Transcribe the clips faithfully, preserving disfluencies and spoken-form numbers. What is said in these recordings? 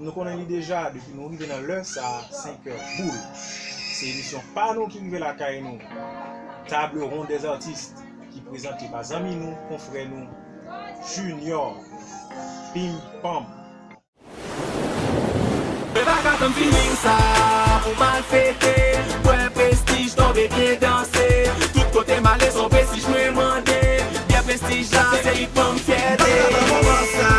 Nou konnen li deja, depi nou rive nan lè sa, senkè boul. Se emisyon pa nou ki rive lakay nou. Table ronde des artistes, ki prezante pa zanmi nou, konfrè nou, Junior Pim Pam. Mwen pa ka tann feeling sa pou m al fete, bwè Prestige, tonbe byen danse. Tout kote m ale se yon Prestige mwen mande. Byen Prestige la se li k ban m fyète. Mwen pa ka tann moman sa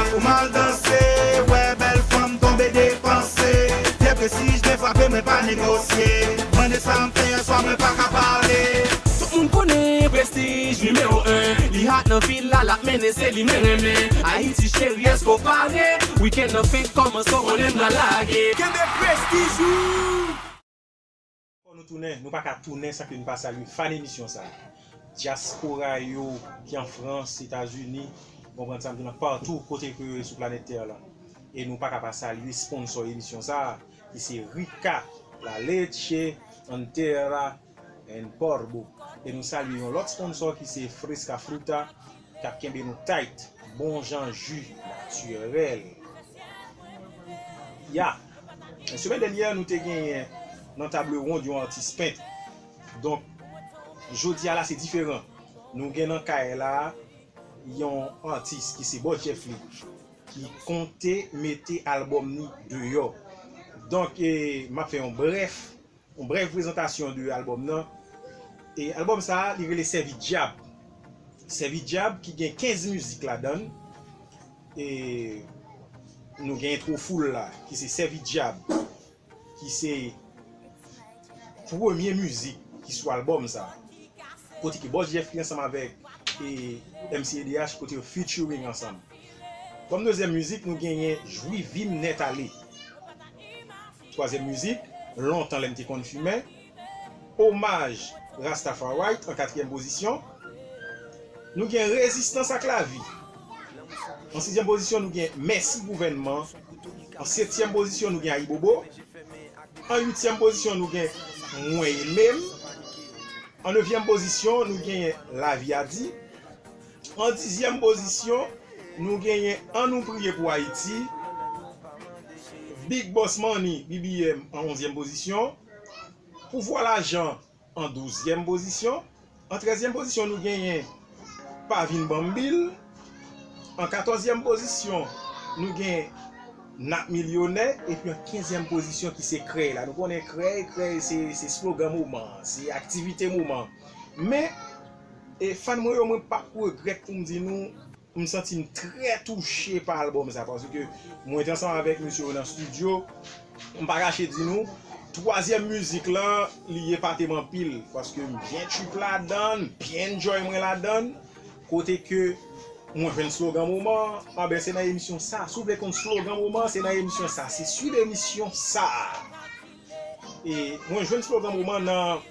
pou m al danse, wè bèl fanm tonbe depanse. Byen Prestige byen frape, mwen pa negosye. Mande sa m fè yè swa, mwen pa ka pale. Tout moun konnen Prestige nimewo en. Li hot nan vil la, l ap mennen, se li mwen renmen. Ayiti cheri, èske w pare? Wikenn nan fenk kòmanse, w konnen m pral lage. Kenbe Prestige ou! Fò nou tounen, nou pa ka tounen san ke nou pa salye fan emisyon sa. Dyaspora yo ki an Frans, Etazini, w konprann sa m di w lan, patou kote ke sou planèt tè la. E nou pa ka pa salye sponsò emisyon sa, ki se Rica, la leche entera en polvo. E nou salye yon lòt sponsò ki se Fresca Fruta, k ap kenbe nou tight, bon jan ji natirèl. Ya, semèn dènyè, nou te genyen nan table ronde yon atis pent. Donk, jodi a la, se diferan. Nou gen nan kay la yon atis ki se Boss Jeff li, ki konte mete albòm ni deyò. Donk, e, m ap fè yon brèf, yon brèf prezantasyon de albòm nan. E albòm sa a, li rele Sèvi Dyab. Sèvi Dyab ki gen kenz mizik ladan l. E nou gen entwo full la, ki se Sèvi Dyab, ki se premye mizik ki sou albòm sa. Kote ke Boss Jeff li ansanm avèk, e, M C E D H, kote yo featuring ansanm. Kòm dezyèm mizik, nou genyen Jwi Vi M Nèt Ale. Twazyèm mizik, Lontan Lè M Te Konn Fimen. Omaj Rastafari an katriyèm pozisyon. Nou gen Rezistans ak Lavi. An sizyèm pozisyon, nou gen Mèsi Gouvènman. An setyèm pozisyon, nou gen Ayibobo. An uityèm pozisyon, nou gen Mwen Eme M. An nevyèm pozisyon, nou genyen Lavi a Di. An dizyèm pozisyon, nou genyen An Nou Priye Pou Ayiti. Big Boss Money, B B M, an onzyèm pozisyon. Pouvwa Lajan, an douzyèm pozisyon. An trèzyèm pozisyon, nou genyen Pa Vin Ban M Bil. An katòzyèm pozisyon, nou gen N ap Milyonè. Epi an kenzyèm pozisyon ki se Krèy la. Nou konnen Krèy, Krèy se, se slogan moman an, se aktivite moman an. Men, e, fan mwen yo, mwen p ap regrèt pou m di nou, m santi m trè touche pa albòm sa, paske mwen te ansanm avèk mesye yo nan estidyo, m pa kache di nou, twazyèm mizik lan, li epate m anpil, paske m byen trip ladan l, m byen enjoy mwen ladan l, kote ke mwen jwenn slogan moman an, anben se nan emisyon sa, si w vle konn slogan moman an, se nan emisyon sa, se sou emisyon sa. E mwen jwenn slogan moman nan,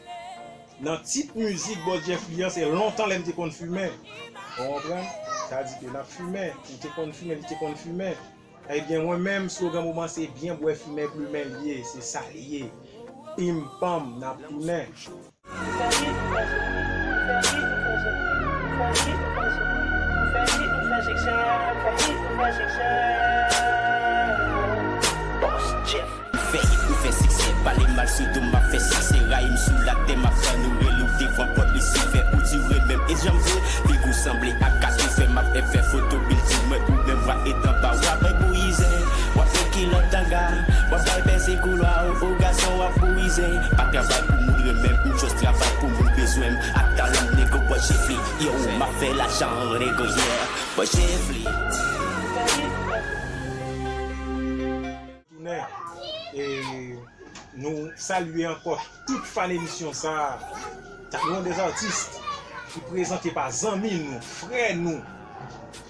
nan tit mizik Boss Jeff li an, se Lontan Lè M Te Konn Fimen. Ou konprann? Sa di ke n ap fimen, ou te konn fimen, li te konn fimen. Ebyen, mwen menm, slogan moman se Byen bwè fimen plimen l ye, se sa l ye. Pim pam, n ap tounen. Boss Jeff. Fè hit, nou fè siksè, pale mal sou do m, m ap fè siksè, rayi m sou latè, m ap fè nou rele w devan pòt Lisifè, ou dire menm, e jan m vle, figi w sanble ak katoufen, m ap fè foto bilding mwen, ou menm w ap ret anba, w ap bay bouyizen, w ap met kilòt tanga, w ap bay bèze koulwa, o, o gason w ap bouyizen, pa travay pou moun renmen m, m just travay pou moun bezwen m, ak talan m, nèg, Boss Jeff li, yo, m ap fè lajan, nèg, yeah, Boss Jeff li. Tounen. E nou salye ankò tout fan emisyon sa a, Table Ronde des Artistes, ki prezante pa zanmi nou, frè nou,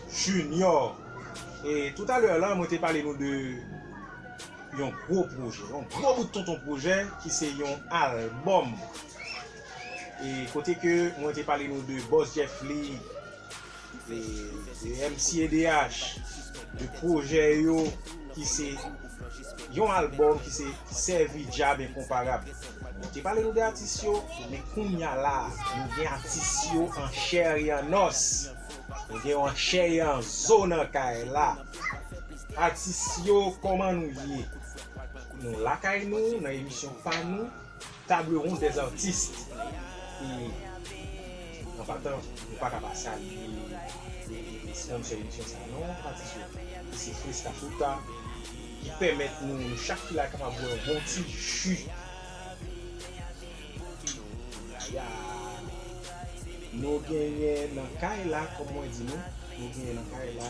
Junior. E toutalè la, mwen te pale nou de yon gwo pwojè, yon gwo bout tonton pwojè ki se yon albòm. E kote ke mwen te pale nou de Boss Jeff li, e, de M C A D H, de pwojè yo ki se yon albòm ki se Sèvi Dyab Enkonparab. Mwen te pale nou de atis yo, men kounya la, nou gen atis yo an chè e an nòs. Nou gen yo an chè e an zo nan kay la. Atis yo, kòman nou ye? Nou lakay nou, nan emisyon pa nou, Table Ronde des Artistes. E, an patan, nou pa ka pa salye e, e, e sponsor emisyon sa a non, atis yo. Se Fresca Fruta ki pèmèt nou, nou chak ki la kapab bwè yon bon ti ji. Ya. Nou genyen nan kay la, kòm mwen di nou, nou genyen nan kay la,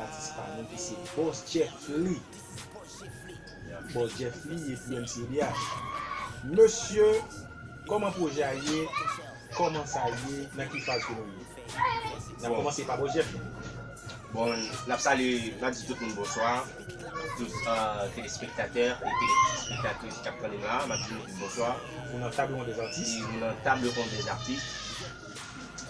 atis pa nou ki se Boss Jeff Lee. Boss Jeff Lee epi M C D H. Mesye, kòman pwojè a ye? Kòman sa ye? Nan ki faz ke nou ye? N ap Bon. kòmanse pa Boss Jeff Lee. Bon, n ap salye, n ap di tout moun bonswa. Tout, euh, telespektatè e telespektatris k ap tande m la, m ap di nou tout bonswa. Ou nan Table Ronde des Artistes? E nou nan Table Ronde des Artistes.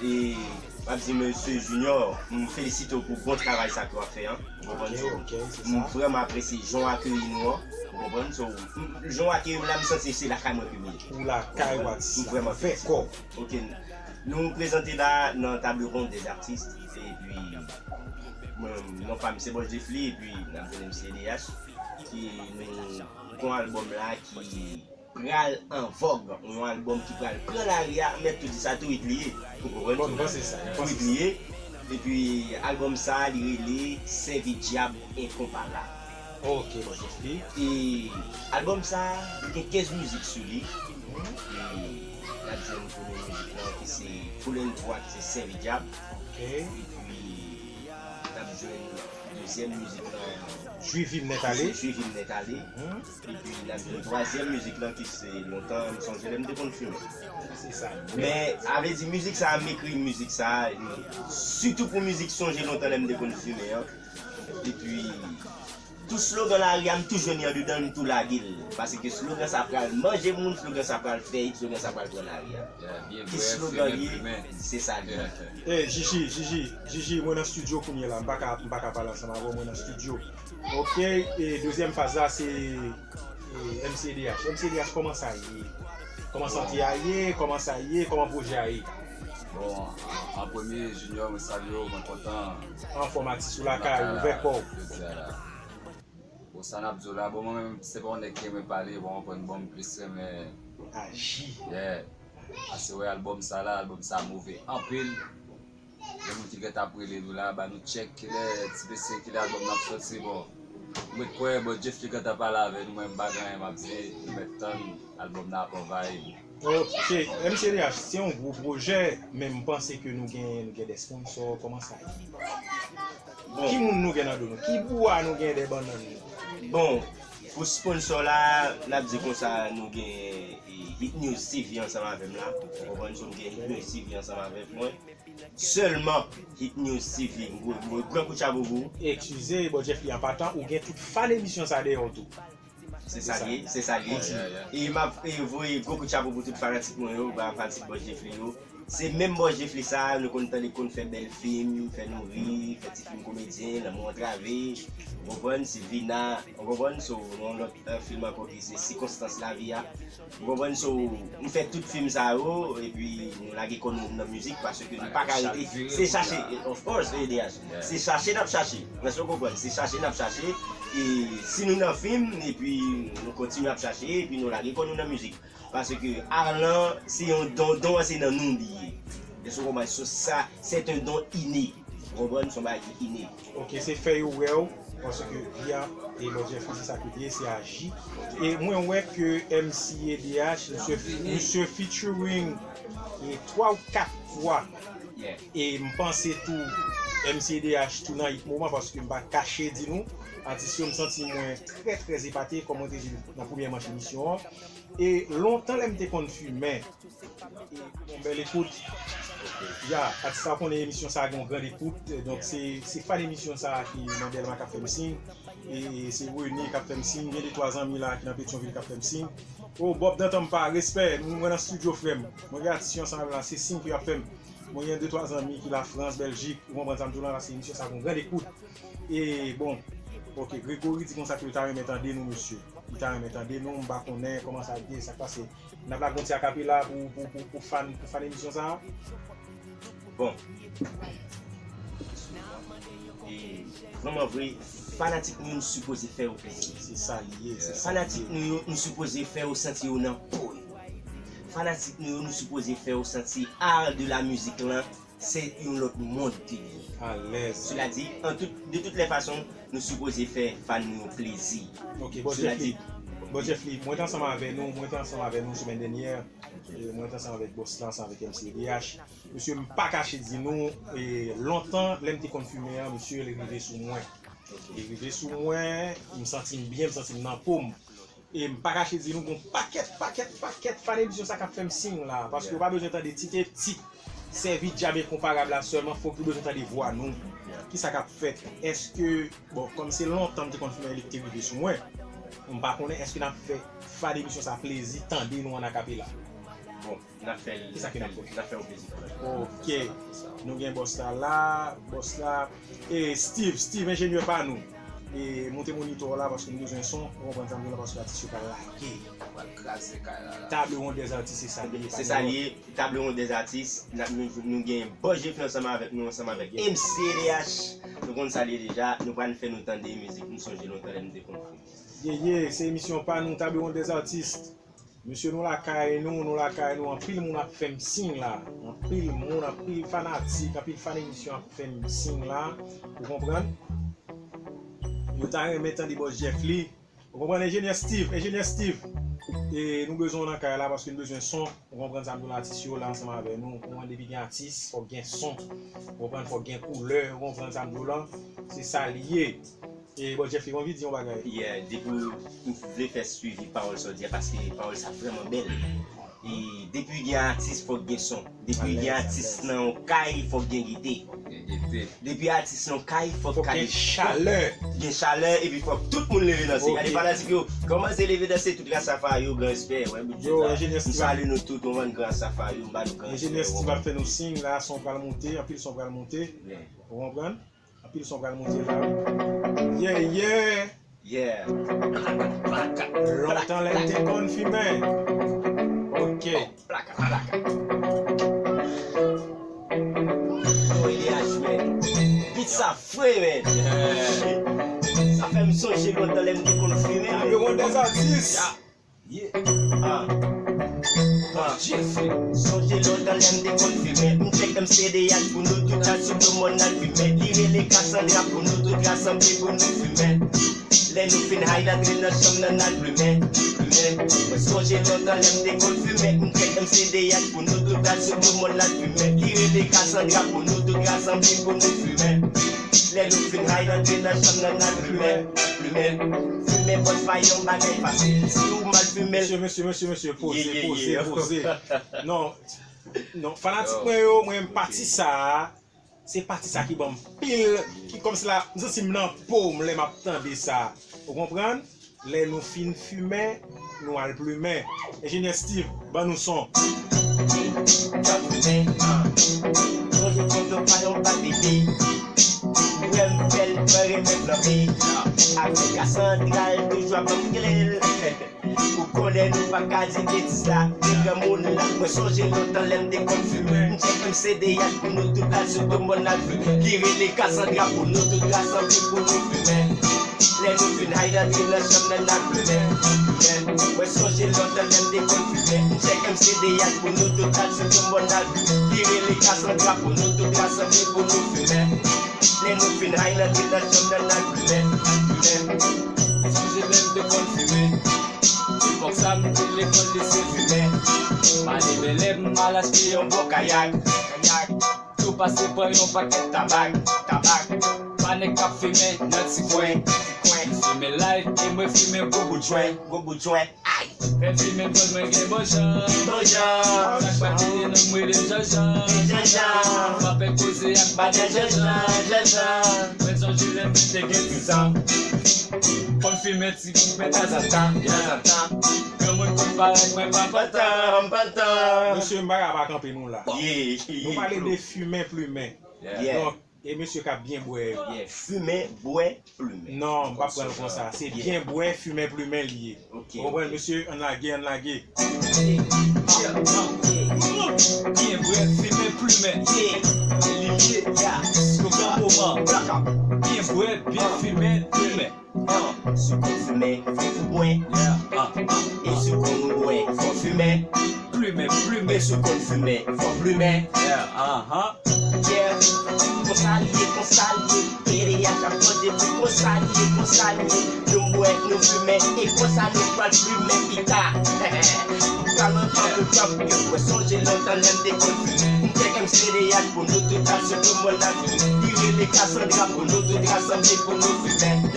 E m ap di mesye Junior, m felisite w pou bon travay sa ke w ap fè an. Ou konprann? Ok, so, ok, se m sa. Vrèman apresye jan w akeyi nou an. Ou konprann? So, m, jan w akeyi m la, m santi se lakay mwen ke m ye. Ou lakay w atis la. M vrèman fè kò. Ok. Nou prezante la nan Table Ronde des Artistes. Epi, mwen, non pa m se Boss Jeff Lee, epi n ap jwenn M C D H, ki nou gon albòm la ki pral an vòg, yon albòm ki pral pran lari a, mèt tou di sa, tou it li ye. Ou konprann? Bon, bon, se sa, bon, Tou it se li sa. ye. Epi, albòm sa a, li rele Sèvi Dyab Enkonpab. Ok, bon, Jeff Lee. E albòm sa a, li gen kenz mizik sou li. E n ap jwenn premye mizik lan ki se Full Intro a, ki se Sèvi Dyab. Ok. Epi n ap jwenn dezyèm mizik lan, Jwi vi m nèt ale. Jwi vi m nèt ale. Mhm. Epi n ap jwenn twazyèm mizik lan ki se Lontan m sonje lè m te konn fimen. Se sa. Men, sa vle di mizik sa a, m ekri mizik sa a, sitou pou mizik Sonje Lontan lè m te konn fimen an. Epi, tout slogan lari a, m tou jwenn li anndedan l, m tou lage l. Paske slogan sa pral manje moun, slogan sa pral fè it, slogan sa pral pran lari a. Yeah, byen Ki bwè, slogan fimen, li ye? fimen. Se sa li ye. Eh, Jiji, Jiji, Jiji, mwen nan studio kounye a la. M pa ka, m pa ka pale ansanm avè w, mwen nan studio. Ok, e dezyèm faz la, se, e, M C D H. M C D H, kòman sa ye? Kòman Bon. sante a ye? Kòman sa ye? Kòman pwojè a ye? Bon, an, an premye, Junior, mwen salye w, mwen kontan. Anfòm, atis ou lakay, Lakay la, ouvè kò w. jodi a la. Bon, sa n ap di w la, bon, mwen menm, se pa yon nèg ki renmen pale, bon, w konprann, bon, m plis renmen Aji. Yeah. Ase wè albòm sa la, albòm sa move anpil. Gen moun ki gentan ap rele nou la, ba nou tchèk kilè, ti mesye, kilè albòm nan ap sòti, bon. M ret kwè, bon, Jeff Lee gentan pale avè nou, mwen m pa gen anyen m ap di, nou mèt tann albòm nan ap anvayi nou. Ok, M C D H, se yon gwo pwojè, men m panse ke nou gen, nou gen de sponsò, kòman sa ye? Bon. Ki moun nou gen nan do nou? Ki bwa nou gen dèyè bannann nou? Bon, pou sponsò la, n ap di konsa, nou gen, e, Hit News T V ansanm avè m la. Ou konprann, so m gen Hit News T V ansanm avèk mwen. Sèlman Hit News T V, m voye, m voye gran kout chapo pou ou. Eskize, bon, Jeff Lee, an patan, ou gen tout fan emisyon sa dèyè w tou. Se sa li ye, se sa li ye. Yeah, yeah, yeah. E m ap, e, voye gwo kout chapo pou tout fanatik mwen yo, ba fanatik Boss Jeff Lee yo. Se menm Boss Jeff Lee sa, nou konn tande, konn fè bèl fim, fè nou ri, fè ti fim komedyen, Lanmou Antrave, ou konprann, Silvina, ou konprann, so, yon lòt, e, fim ankò ki se Sikonstans Lavi a. Ou konprann? So, m fè tout fim sa yo, epi nou lage kò nou nan mizik, paske nou pa ka rete. Se chache, of course, E D H. Yeah. Se chache n ap chache. Èske w konprann? Se chache n ap chache. E si nou nan fim, epi nou kontinye ap chache, epi nou lage kò nou nan mizik. Paske Arlan, se yon don, don an se nan nou li ye. Èske w konprann? So, sa, c'est un don inné. Ou konprann? Se yon bagay ki inné. Ok, se fè yo wè w, paske vi a, e Boss Jeff Lee, se sa ke li ye, se aji. E mwen wè ke M C A D H, misye, misye featuring, e twa ou kat fwa. Yeah. E m panse tou, M C A D H tou nan hit moman, paske m pa kache di nou, atis yo, m santi mwen trè, trè epate, kòm mwen te di l nan premyè manch emisyon an. E lontan lè m te konn fimen, e, yon bèl ekout. Ya, atis la konnen emisyon sa a gen yon gran ekout. Donk, se, se fan emisyon sa a ki nan Dèlma k ap fè m siy. E se Rene k ap fè m siy. Gen de twa zanmi la ki nan Petyonvil k ap fè m siy. O, Bob Dantan m pa, respè. Nou, mwen nan estidyo, frè m. Mwen gen atis yo ansanm avè m la, se siy ke y ap fè m. Mwen gen de twa zanmi ki Lafrans, Bèljik. Ou konprann sa m di w la, paske emisyon sa a gen yon gran ekout. E, bon, ok, Gregory di konsa ke li ta renmen tande nou, mesye. Li ta renmen tande nou, m pa konnen kòman sa ye, sa k pase. N ap lage yon ti akapela pou, pou, pou, pou fan, pou fan emisyon sa a. Bon. Vrèman vre, fanatik nou yo, nou sipoze fè yo plezi. Se sa li ye, se sa li ye. Fanatik nou yo, nou sipoze fè yo santi yo nan po yo. Fanatik nou yo, nou sipoze fè yo santi art de la mizik lan, se yon lòt mond ke li ye. Alèz. Sela di, an tout, de toutes les façons, nou sipoze fè fan nou yo plezi. Ok, bòs Jeff Lee. Bòs Jeff Lee, mwen te ansanm avè nou, mwen te ansanm avè nou semèn dènyè. E mwen te ansanm avèk bòs la, ansanm avèk M C D H. Mesye, m pa kache di nou, e, lontan, lè m te konn fimen an, mesye, li rive sou mwen. Li rive sou mwen, m santi m byen, m santi m nan po m. E m pa kache di nou, gon pakèt, pakèt, pakèt fan emisyon sa k ap fè m siy la. Paske yo pa bezwen tande tit e tit. Sèvi djab enkonparab la sèlman, fòk yo bezwen tande vwa nou. Kisa k ap fèt? Èske, bon, kòm se lontan m te konn fimen li ki te rive sou mwen, m pa konnen èske n ap fè fan emisyon sa plezi tande nou an akapela. Bon, n ap fè l, n ap fè l, n ap fè yon plezi kanmenm. Ok. Nou gen bòs la la, bòs la. E Steve, Steve, enjenyè pa nou. E moute monitò la paske nou bezwen son, ou konprann sa m di w la, paske atis yo pral lage. Pral kraze kay la la. Table ronde des artistes, se sa li ye, se sa li ye. Table ronde des artistes, n ap, nou, nou gen bòs Jeff Lee ansanm avèk nou, ansanm avèk M C D H. Nou konn sa li ye deja, nou pral fè nou tande mizik, nou sonje lontan lè nou te konn fimen. Ye, ye, se emisyon pa nou, Table ronde des artistes. Mesye, nou lakay nou, nou lakay nou, anpil moun ap fè m siy la. Anpil moun, anpil fanatik, anpil fan emisyon ap fè m siy la. Ou konprann? Yo ta renmen tande bòs Jeff Lee. Ou konprann, enjenyè Steve, enjenyè Steve. E nou bezwen w nan kay la paske nou bezwen son. Ou konprann sa m di w la, atis yo la ansanm avè nou. Ou konprann, depi gen atis, fòk gen son. Ou konprann, fòk gen koulè. Ou konprann sa m di w la? Se sa li ye. E bòs Jeff Lee, m anvi di yon bagay. Yeah, depi w vle fè swivi pawòl sa w di a, paske pawòl sa vrèman bèl. E depi gen atis, fòk gen son. Depi gen atis nan yon kay, fòk gen gete. Depi atis nan yon kay, fòk gen chalè. Gen chalè, epi fòk tout moun leve danse. Gade fanatik yo, kòmanse leve danse, tout Ras Safa yo, gran respè. Wè, yo, enjenyè Steve, m salye nou tout, yon bann Ras Safa yo, m ba nou gran respè. Enjenyè Steve ap fè nou siy la, son pral monte, anpil son pral monte. Ou konprann? Anpil son pral monte la wi. Yeah, yeah. Yeah. Lontan lè m te konn fimen. Ok. Plaka, plaka. Yo, L D H, man. Beat sa fre, man. Sa fè m sonje lontan lè m te konn fimen. Table ronde des artistes. Yeah. Ah. Ah. Sonje lontan lè m te konn fimen. M tchèk M C D H pou nou tout al sou do mòn al fimen. Li rele Cassandra pou nou tout rasanble pou nou fimen. Lè nou fin high, n antre nan chanm nan, n al plumen, plumen. Mwen sonje lontan lè m te konn fimen. M tchèk M C D H pou nou tout al sou do mòn al fimen. Li rele Cassandra pou nou tout rasanble pou nou fimen. Lè nou fin high, n antre nan chanm nan, n al plumen, plumen. Fimen bòs pa yon bagay fasil. Si ou mal fimen. Mesye, mesye, mesye, mesye, poze, poze, poze. Non, non, fanatik mwen yo, mwen menm pati sa a, se pati sa ki ban m pil, ki kòmsi la, m santi m nan po m lè m ap tande sa. Ou konprann? Lè nou fin fimen, nou al plumen. Enjenyè Steve, ban nou son. Sonje kontan pa yon pa bebe. Ou wè m bèl, mwen renmen flanbe. Avèk Cassandra, l toujou ap ban m kle l. Ou konnen nou pa ka di betiz la, de granmoun la. Mwen sonje lontan lè m te konn fimen. M tchèk M C D H pou nou tout al sou do mòn al fimen. Li rele Cassandra pou nou tout rasanble pou nou fimen. Lè nou fin high, n antre nan chanm nan, n al plumen, plumen. Mwen sonje lontan lè m te konn fimen. M tchèk M C D H pou nou tout al sou do mòn al fimen. Li rele Cassandra pou nou tout rasanble pou nou fimen. Lè nou fin high, n antre nan chanm nan, n al plumen, plumen. Sonje lè m te konn fimen. Epòk sa m te lekòl lise fimen. M ale Bèlè, m al achte yon bon kayak, kayak. Tou pase pran yon pakèt tabak, tabak. Pa nèg k ap fimen nan ti kwen, ti kwen. M fimen light e mwen fimen gwo bout jwen, gwo bout jwen. Ay! Fè fimen kòl mwen gen bon jan, bon jan. Sa k pa kite non m rele m Janjan, Janjan. Pa fè koze ak madan Janjan, Janjan. Mwen sonje lè m te gen diz an. Konn fimen ti bout mwen tanzantan, tanzantan. Granmoun konn parèt mwen pa pantan, m pantan. Mesye, m pa ka pa kanpe nou la. Yeah. Nou pale de fimen plumen. Yeah. Donk, e mesye k ap byen bwè yo. Yeah. Fimen, bwè, plumen. Non, m p ap pran l konsa. Se byen bwè, fimen, plumen li ye. Ok. Ou konprann, mesye? Ann lage, ann lage. Byen bwè, fimen, plumen. Yeah. Se li ye. Yeah. Slogan moman. Blackout. Bwè, byen fimen, plimen. Ah, si w konn fimen, fò w bwè. Yeah, ah, ah. E si w konn bwè, fò w fimen. Plimen, plimen. E si w konn fimen, fò w plimen. Yeah, aha. Yeah. Konsa l ye, konsa l ye. T D H ap mande pou konsa l ye, konsa l ye. Nou bwè, nou fimen, e konsa nou pral plimen pita. Ou ka lontan nou t ap yo, mwen sonje lontan lè m te konn fimen. M te M C D H pou nou tout al sou tout mòn nan. Li rele Cassandra pou nou tout rasanble pou nou fimen.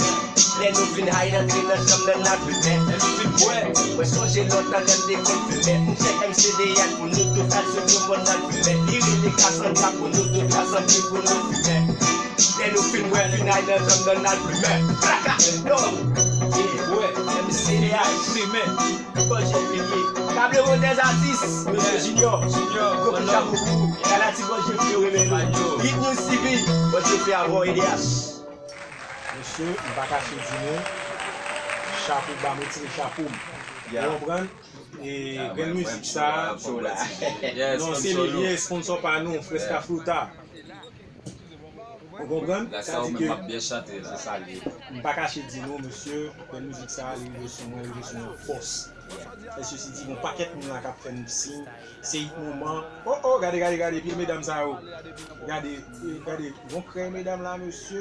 Lè nou fin high, n antre nan chanm nan, n al fimen. Lè nou fin bwè, mwen sonje lontan lè m te konn fimen. M chèk M C D H pou nou tout al sou tout mòn nan fimen. Li rele Cassandra pou nou tout rasanble pou nou fimen. Lè nou fin bwè, fin high nan chanm nan, n al fimen. Traka, yo! Fin bwè, M C D H, fimen. Bon Jefli ye. Table ronde des artistes, Mesye Junior. Junior, gwo kout chapo pou ou. Galati Bon Jefli yo renmen nou. Hit News T V, Bon Jefli avè w, E D H. Mesye, m pa kache di nou, chapo ba m, retire chapo m. Ou konprann? E grenn mizik sa, non, se li ye, sponsor pa nou, Fresca Fruta. Ou konprann? Sa di ke m pa kache di nou, mesye, grenn mizik sa, li rive sou mwen, li rive sou mwen fòs. E sesi di, gon pakèt moun la k ap fè m siy, se hit moman. Oh, oh, gade, gade, gade, pil medam sa yo. Gade, gade, gon krèy medam la, mesye.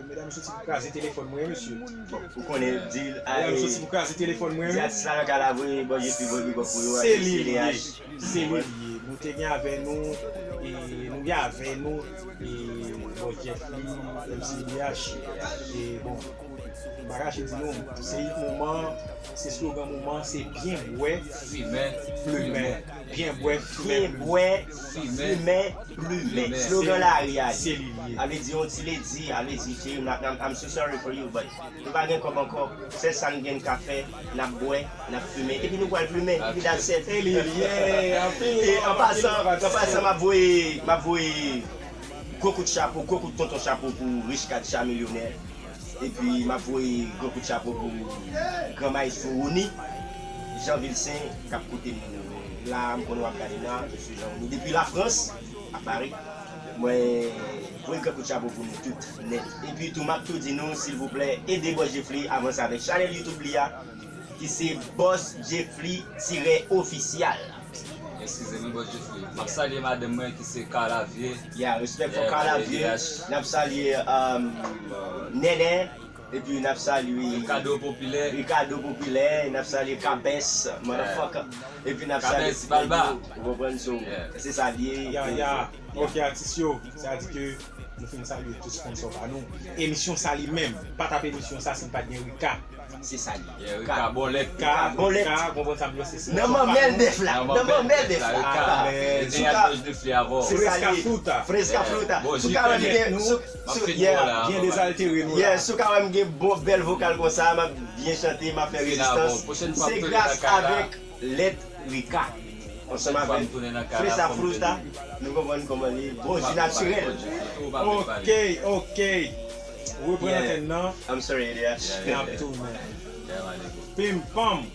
Medam yo soti pou kraze telefòn mwen, mesye. Ou konnen di l, medam yo soti pou kraze telefòn mwen, wi. Di atis la nan ka la vre, bon, je suis vre, big up pou yo, se li li ye. Se li li ye. Nou te gen avè nou, e nou gen avè nou, e bon, Jefli, M C D H, e bon, m pa kache di nou, se hit moman, se slogan moman, se byen bwè, fimen, plimen. Byen bwè, fimen, plimen. Byen bwè, fimen, plimen. Slogan lari a li. Se li li ye. A vle di, yon ti ledi, a vle di, cheri, m, I'm, I'm so sorry for you, but nou pa gen kòb ankò. Sèl sa n gen n ka fè, n ap bwè, n ap fimen, epi nou pral plimen, epi that's it. E li, yeah, anpil. E an pasan, an pasan, m ap voye, m ap voye gwo kout chapo, gwo kout tonton chapo pou Rich Katcha milyonè. Epi m ap voye gwo kout chapo pou gran maestro Rony, Jean Vilcin, k ap koute m la, m konnen w ap gade m la, mesye Jean Rony. Depi Lafrans, a Paris, mwen voye gran kout chapo pou nou tout nèt. Epi tou, m ap tou di nou, silvouplè, ede Bòs Jefli avanse avèk chanèl YouTube li a, ki se Bòs Jefli tirè ofisyal. Eskize m, Bòs Jefli. M ap salye madanm mwen ki se Carla Vie. Yeah, respect for Carla Vie. N ap salye, um, Nènè. Epi n ap salye Ricardo Popilè. Ricardo Popilè, n ap salye Kabès, motherfucker. Epi n ap salye Kabès, Balba. Ou konprann, so, se sa l ye. Ya, ya. Ok, atis yo, sa di ke nou fin salye tout sponsor pa nou. Emisyon sa li menm, pa t ap emisyon sa si n pa t gen Rika. Se sa li ye. Rika, bon lèt. Rika, bon lèt. Rika, konprann sa m di, se sa. Nan manmèl bèf la. Nan manmèl bèf la. Rika. Se sa li ye. Fresca Fruta. Fresca Fruta. Si w ka wè m gen, si w, si w, yeah, byen dezaltere nou la. Yeah, si w ka wè m gen bon, bèl vokal konsa, m ap byen chante, m ap fè rezistans. Se gras avèk lèt Rika. Ansanm avèk Fresca Fruta, nou konprann kòman li ye. Bon ji natirèl. Ok, ok. Reprann antèn nan. I'm sorry, A D H. N ap tounen. Pim pam.